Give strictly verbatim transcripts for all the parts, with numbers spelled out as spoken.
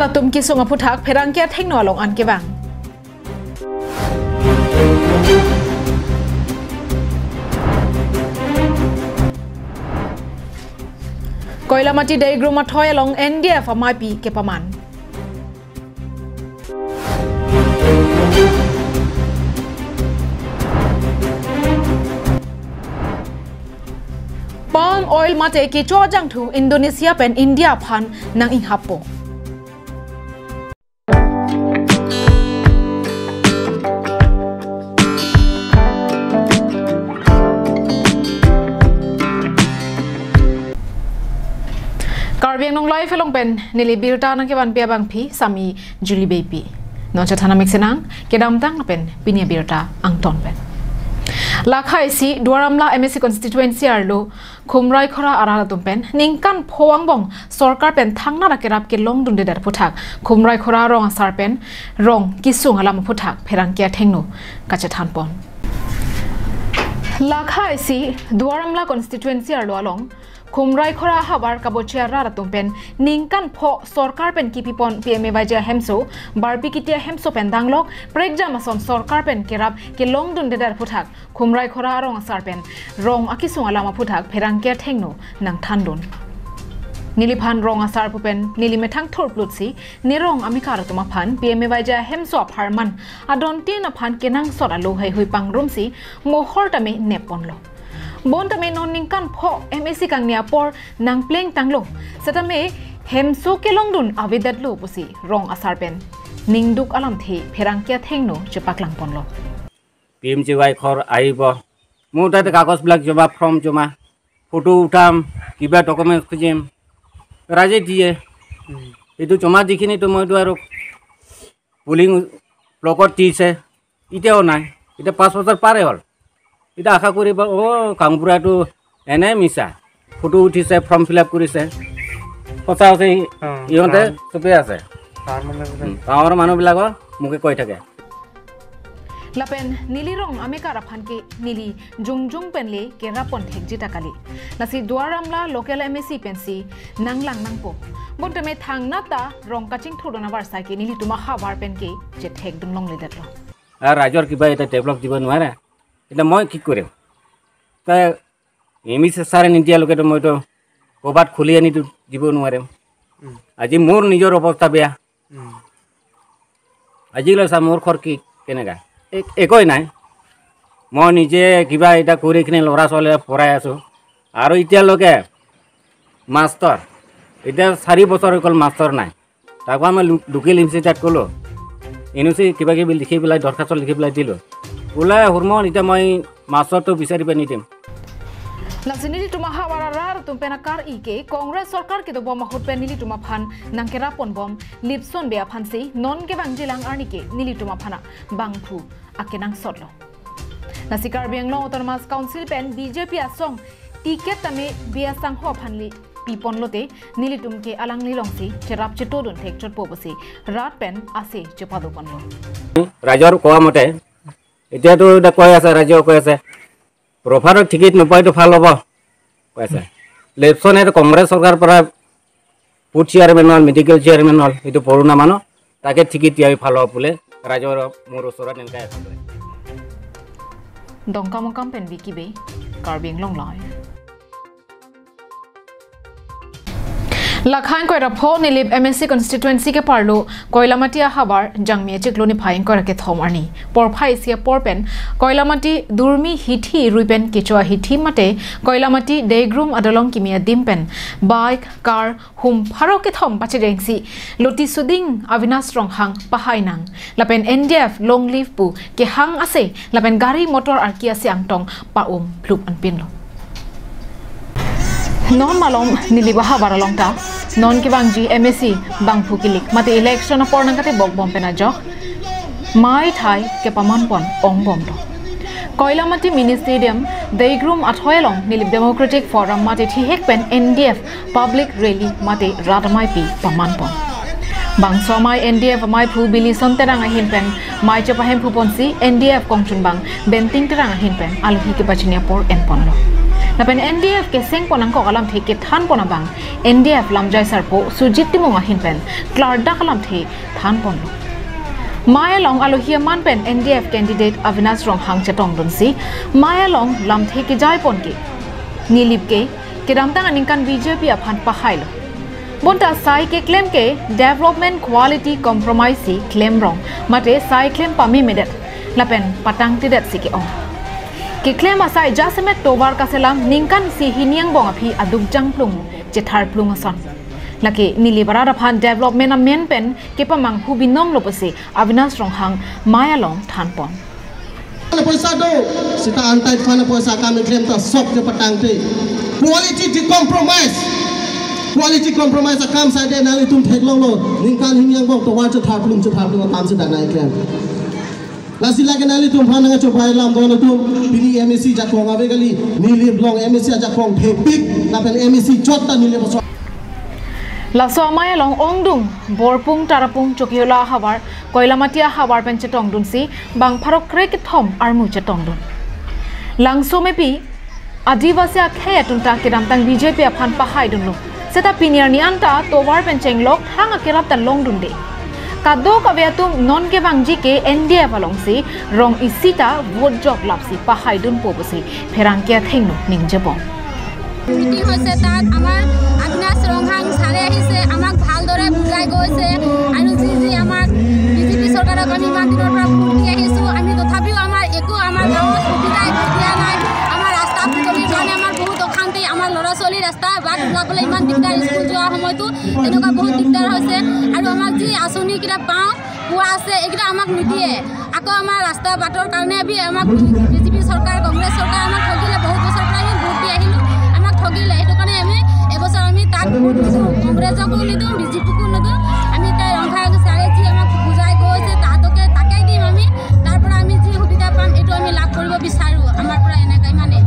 Atum kesung aphuthak pherangke athengno along an kevang. Koilamati Deigrum athoi along N D F amaipi kepaman. Palm oil mate kecho ajangthu Indonesia pen India aphan nang-inghappo. Karbi Anglong Live along pen neli birta nangkevanpi abangpi Sami Julie Beypi. Non chethan amik senang, kedamtang pen pini abirta angton pen. Lakha isi Duar Amla M A C constituency arlo Khumraikhora arat atum pen ningkan pho angbong sorkar pen thangnat akerap kelongdundedet aphuthak Khumraikhora rong asar pen rong kesung alam aphuthak pherangke athengno kachethanpon. Lakha isi Duar Amla constituency arlo along Khumraikhora ahavar kabochi arat atum pen ningkan pho sorkar pen kipipon P M A Y G ahemso, Barpi Kiti ahemso pen danglok prekjam ason sorkar pen kerap kelongdundedet aphuthak Khumraikhora arong asar pen rong akesung alam aphuthak pherangke athengno nangthandun. Neliphan rong asar pu pen neli methang thurplutsi nerong amekar atum aphan P M A Y G ahemso apharman adontin aphan kenangsot alo heihui pangrumsi mohor tame nepponlo. Bonta me non ningkan pho M A C kangni apor nangplengtanglo. Setame hemso kelongdun avedetlo pusi rong asar pen ningduk alamthe pherangke athengno chepaklangponlo. P M G Y ঘৰ আহিব। মোৰ তাতে কাগজবিলাক জমা, ফৰ্ম জমা, ফটো উঠাম, কিবা ডকুমেণ্টছ খুজিম, ৰাইজে দিয়ে। সেইটো জমা দি কিনিতো মইতো আৰু পুলিং ব্লকত দিছে, এতিয়াও নাই। এতিয়া পাঁচ বছৰ পাৰে হ'ল। এতিয়া আশা কৰিব, অ, গাঁওবুঢ়াটো এনে মিছা, ফটো উঠিছে, ফৰ্ম ফিল আপ কৰিছে, সঁচা আছে। অ, ইহঁতে গাঁৱৰ চবে আছে। গাঁৱৰ মানুহ উম, গাঁৱৰ মানুহবিলাকৰ মুখে কৈ থাকে। Lapen neli rong amekar aphan ke neli jongjong pen le kerapon thekji ta kali. Lasi Duar Amla local M A C pensi nanglang nangpo. Bonta me thangnat ta rong kachingthurdun avarsai ke nelitum ahavar pen ke chethekdun longledetlo. আৰু ৰাইজৰ কিবা এটা ডেভেলপ দিব নোৱাৰে, এতিয়া মই কি কৰিম? তাই এম ই চি ছাৰে নিদিয়ালৈকেতো মইতো ক'ৰবাত খুলি আনিতো দিব নোৱাৰিম। উম। আজি মোৰ নিজৰ অৱস্থা বেয়া। উম। আজিলৈ চা, মোৰ ঘৰ কি কেনেকা? এক-, একোৱেই নাই। মই নিজে কিবা এটা কৰি কিনে ল'ৰা ছোৱালী পঢ়াই আছোঁ। আৰু এতিয়ালৈকে মাষ্টৰ, এতিয়া চাৰি বছৰ হৈ গ'ল মাষ্টৰ নাই। তাকো মই লো-, লোকেল এম চি তাত ক'লো, এন অ' চি কিবা কিবি লিখি পেলাই, দৰখাস্ত লিখি পেলাই দিলোঁ। বোলে, "হুৰমন, এতিয়া মই মাষ্টৰটো বিচাৰি পাই নিদিম।" Lasi nelitum ahavar arat atum pen akar-i ke Congress sorkar kedobom ahut pen nelitum aphan nangkeraponbom Lipson Bey aphansi non kevangjilang arni ke nelitum aphan abangphu akenangsotlo. Lasi Karbi Anglong Autonomous Council pen B J P asong ticket tame Bey asangho aphan le piponlote nelitum ke alangli alongsi cherap chetodun thekchotpo pusi rat pen ase chepadoponlo. ৰাইজৰ কোৱা মতে এতিয়াতো এতিয়া কৈ আছে, ৰাইজেও কৈ আছে, প্ৰভাতক টিকেট নোপোৱাইতো ভাল হ'ব কৈ আছে। লেপচনে কংগ্ৰেছ চৰকাৰ পৰা ফুড চেয়াৰমেন হ'ল, মেডিকেল চেয়াৰমেন হ'ল, এইটো পুৰণা মানুহ, তাকে টিকেট দিয়া ভাল হ'ব বোলে ৰাইজৰ মোৰ ওচৰত এনেকৈ আছে। Dongkamukam pen Vicky Bey, Karbi Anglong Live. Lakha ingkoi ra pho Nilip M A C constituency ke parlo Koilamati ahavar Jangmi achiklo niphai ingkoi ra kethom arni porphai isi apor pen Koilamati Durmi hithi rui pen kecho ahithi mate Koilamati Deigrum adolong kimi adim pen bike, car, hum pharo kethom pachejengsi Loti Suding Avinash Ronghang pahai nang lapen N D F long live pu kehang ase lapen gari motor arki ase angtong pa-um phlup anpinlo. Non malom Nilip ahavar along ta non kevangji M A C bangphu kilik mate election apor nangkatebok bom pen ajok mai thai kepamanpon ongbomlo. Koilamati Mini Stadium Deigrum athoi along Nilip Democratic Forum mate thihek pen N D F public rally mate rat amaipi pamanpon. Bangso amai N D F amaiphu Bilison Terang ahin pen mai chepahemphuponsi N D F kongchunbang Benting Terang ahin pen alohi kepachini apor enponlo. Lapen N D F kesengpon angkok alamthe kethanpon abang N D F lamjai sarpo Sujit Timung ahin pen klardak alamthe thanponlo. Mai along alohi aman pen N D F candidate Avinash Ronghang chetongdunsi mai along lamthe kejaiponke Nilip ke kedamtang aningkan B J P aphan pahailo. Bonta sai keklem ke development quality compromise si klemrong mate sai klem pamemedet lapen patangtedet si ke-ong. Keklem asai jasemet tovar kaselam ningkan isi hini angbong aphi aduk jangplung chetharplung ason. Lake Nilip arat aphan development amen pen kepamanghu binonglo pusi Avinash Ronghang mai along thanpon. Poisa do, seta antai fund poisa akam keklem ta sok je patangte. Quality di compromise. Quality compromise akam sade nanglitum theklonglo. Ningkan hini angbong tovar chetharplung chetharplung akam seta nangklem. Lasi lake nanglitum aphan nangchobai lam do nanglitum pini M A C ajakong ave kali, Nilip along M A C ajakong thepik, lapen M A C chot ta Nilip aso. Laso amai along ongdung, Borpung, Tarapung, Chokihola ahavar, Koilamati ahavar pen chetongdunsi bang pharo krekethom armu chetongdun. Langsomepi Adivasi akhei atum ta kedamtang B J P aphan pahaidunlo. Seta pini arni anta tovar pen chenglok thang akerap ta longdunde. Kadokave atum non kevangji ke N D F alongsi rong isi ta vote joklapsi pahaidunpo pusi pherangke athengno ningjepon. Meeting হৈছে, তাত আমাৰ অবিনাশ ৰংহাং ছাৰে আহিছে, আমাক ভালদৰে বুজাই গৈছে আৰু যি যি আমাক বিজেপি চৰকাৰক আমি ইমান দিনৰ পৰা ভোট দি আহিছোঁ, আমি তথাপিও আমাৰ একো আমাৰ গাঁৱত সুবিধা একো দিয়া নাই। আমাৰ ৰাস্তা পদূলিৰ কাৰণে আমাৰ বহুত অশান্তি, আমাৰ ল'ৰা ছোৱালী ৰাস্তা বাট ওলাবলৈ ইমান দিগদাৰ, স্কুল যোৱাৰ সময়তো তেনেকুৱা বহুত দিগদাৰ হৈছে আৰু আমাক যি আঁচনিকেইটা পাওঁ, পোৱা আছে, এইকেইটা আমাক নিদিয়ে। আকৌ আমাৰ ৰাস্তা বাটৰ কাৰণে আমি আমাক বিজেপি চৰকাৰ, কংগ্ৰেছ চৰকাৰ আমাক ঠগিলে, বহুত বছৰ পৰা আমি ভোট দি আহিলোঁ, আমাক ঠগিলে। সেইটো কাৰণে আমি এইবছৰ আমি তাক ভোট নিদিওঁ, কংগ্ৰেছকো নিদিওঁ, বিজেপিকো নিদিওঁ। আমি এতিয়া ৰংহাং ছাৰে যি আমাক বুজাই গৈছে, তাহাঁতকে তাকেই দিম আমি। তাৰ পৰা আমি যি সুবিধা পাম, এইটো আমি লাভ কৰিব বিচাৰোঁ। আমাৰ পৰা এনেকৈ ইমানেই।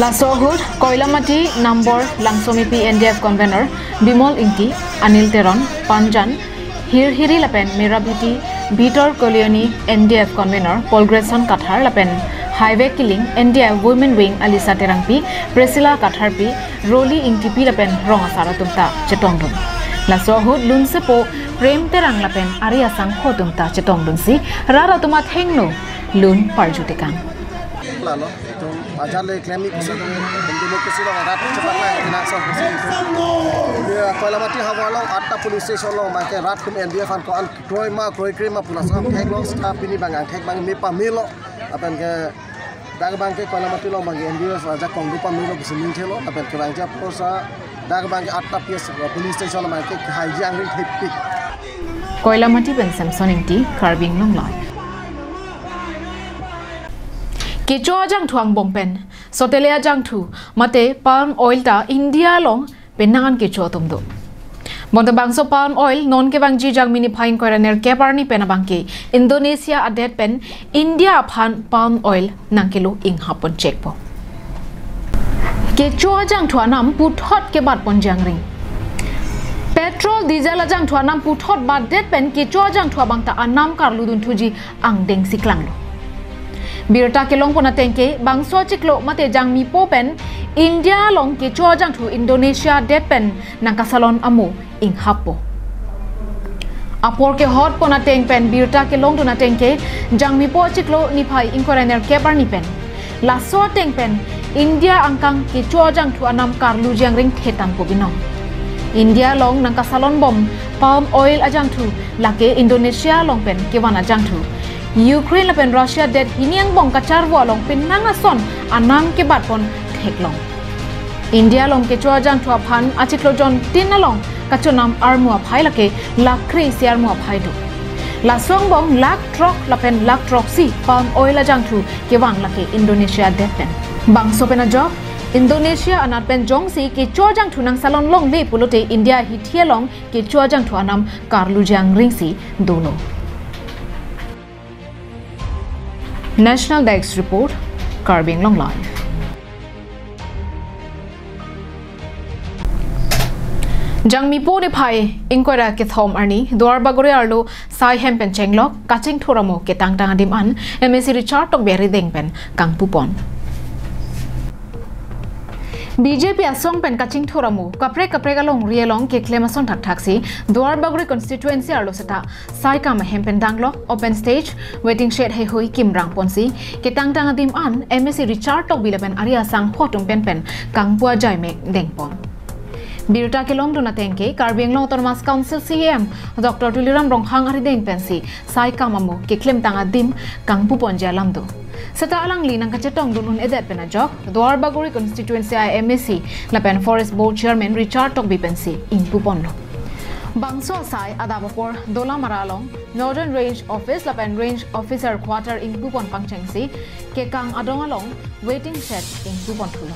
Laso ahut Koilamati number Langsomepi N D F convener Bimol Ingti, Anil Teron, Panjan, Hirhiri lapen Mirabheti Bitor Kolioni N D F convener Paul Grayson Kathar lapen Highway Killing N D F Women Wing Alisa Terangpi, Priscilla Katharpi, Roli Ingtipi lapen rong asar atum ta chetongdun. Laso ahut lunsepo Prem Terang lapen ari asangho atum ta chetongdunsi rat atum athengno lun parjutekang. Lalo, itu ajar le klem ik sih, democracy lo rat cepat lah, enak so sih. Ya, Koilamati havar along atta police station along bangke rat atum N D F aphan ko-an kroi ma, kroi kre ma pu lason thek lo, seta pini bang angthek bang me pamelo, lapen ke dak bangke Koilamati along bangke N D F ajakong do pamelo pusi ning thelo, lapen ke bangke poisa dak bangke atta P S police station along bangke haiji angring thepik. Koilamati pen Samson Ingti, Karbi Anglong Live. Kecho ajangthu angbong pen sotele ajangthu mate palm oil ta India along penang an kecho atum do. Bonta bangso palm oil non kevangji Jangmi niphai ingkoi ra nerkep arni pen abangke Indonesia adet pen India aphan palm oil nangkelo inghappon chekpo. Kecho ajangthu anam puthot kebatpon jangring. Petrol, diesel ajangthu anam puthot batdet pen kecho ajangthu abang ta anam karludunthuji angdeng si klanglo. Birta kelongpon ateng ke bangso achiklo mate Jangmipo pen India along kecho ajangthu Indonesia adet pen nangkasalon amo inghappo. Apor kehotpon ateng pen birta kelongdun ateng ke Jangmipo achiklo niphai ingkoi ra nerkep arni pen laso ateng pen India angkang kecho ajangthu anam karluji angring thetangpo binong. India along nangkasalon bom palm oil ajangthu lake Indonesia along pen kevan ajangthu. Ukraine lapen Russia adet hini angbong kacharvo along penang ason anam kebatpon theklong. India along kecho ajangthu aphan achiklo jontin along kachonam armu aphai lake lakh kre isi armu aphai do. Laso angbong lakh throk lapen lakh throksi palm oil ajangthu kevang lake Indonesia adet pen. Bangso pen ajok, Indonesia anat pen jongsi kecho ajangthu nangsalon longle pulote India hithi along kecho ajangthu anam karluji angring si dolo. National Desk Report, Karbi Anglong Live. Jangmipo niphai ingkoi ra kethom arni Duar Bagori arlo sai hem pen chenglok kachingthur amo ketangtang adim an M A C Richard Tokbi arideng pen kangpupon. B J P asong pen kachingthur amu kaprek kaprek alongri along keklem ason thakthak si Duarbagori constituency arlo seta saikam ahem pen danglok open stage, waiting shed heihui kimrang ponsi ketangtang adim an M A C Richard Tokbi lapen ari asangho atum pen pen kangpu ajai mek dengpon. Birta kelongdun ateng ke Karbi Anglong Autonomous Council C E M Doctor Tuliram Ronghang arideng pensi saikam amu keklemtang adim kangpuponji alam do. Seta alangli nangkachetongdun un-edet pen ajok Duarbagori constituency a M A C lapen Forest Board Chairman Richard Tokbi pensi ingpuponlo. Bangso asai adap apor Dolamara along Northern Range Office lapen Range Officer Quarter ingpupon pangchengsi kekang adong along waiting shed ingpuponthulo.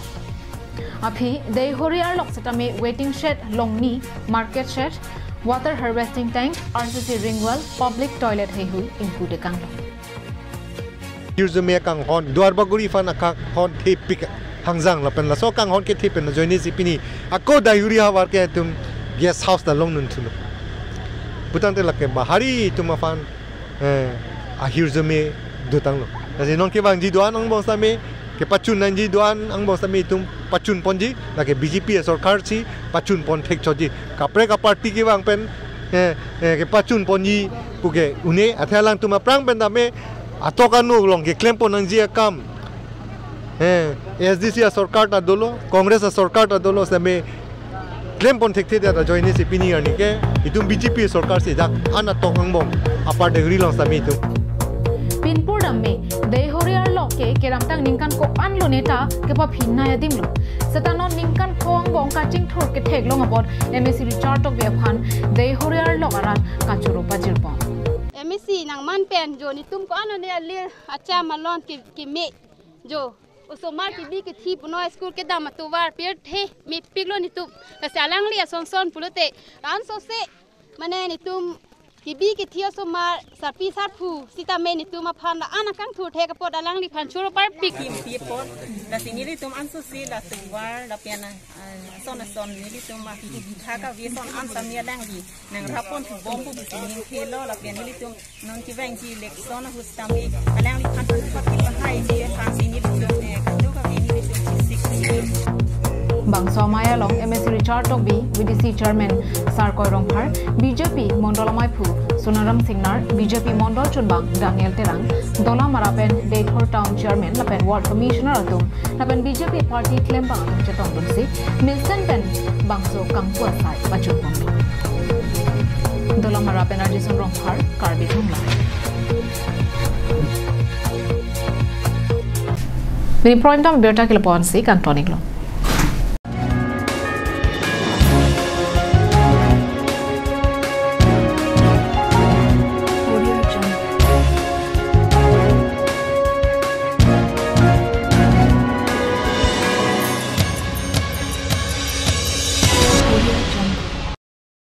Aphi Deihori arlok setame waiting shed, longni, market shed, water harvesting tank, R C C ring wall, public toilet heihui ingpu dekanglo. Hirjume akanghon, Duarbagori aphan akanghon thepik hangjang lapen laso akanghon kethe pen ajoine si pini ako Deihori ahavar ke itum guest house ta longdun thulo. Putangte lake bahari itum aphan, eh, ahirjume dotanglo. Lasi non kevangji do-an angbong setame, kepachun nangji do-an angbong setame itum pachunponji, lake B J P asorkar si pachunpon thekchotji. Kaprek aparty kevang pen, eh, eh, kepachunponji puke un-e, athe alangtum aphrang pen tame atok anu along keklempon nangji akam. Eh, A S D C asorkar ta dolo, Congress asorkar ta dolo, setame klempon thekthe ta ajoine si pini arni ke itum B J P sorkar si dak an atok angbong apar Deihori along setame itum. Pinpur dam me Deihori arlok ke kedamtang ningkan ko-an loneta kepaphin nai adim lo. Seta non ningkan ko angbong kachingthur ketheklong apot M A C Richard Tokbi aphan Deihori arlok arat kachoro pajirpon. M A C nangman pen jo netum ko-an lone alir acha malon ke, keme jo. Osomar kebi kethi punoi school kedam atovar pirthe mepiklo netum. Lasi alangli asonson pulote ansose mane netum kebi kethi osomar sarpi sarpo setame netum aphan la-an akangthur thek apot alangliphan choro parpik. Kimpi apot, lasi nelitum ansose la tovar lapen, ah, ason ason nelitum ma kebi thak ave ason an setame alangli nangrappon thubom pu pusi ningthelo lapen nelitum non kevangji election ahut setame alangliphan thupha kipahai ji aphan si nelitum, eh, kadokave nelitum chesik. Bangso amei along M A C Richard Tokbi, V D C Chairman Sarkoi Rongphar, B J P Mondol Amaiphu Sonaram Singnar, B J P Mondol Chunbang Daniel Terang, Dolamara pen Deithor Town Chairman lapen Ward Commissioner atum lapen B J P party klembang atum chetongdunsi mesen pen bangso kangpu asai pachunponlo. Dolamara pen Arjison Rongphar, Karbi Anglong Live. Pini prime time birta keleponsi kangtoniklo.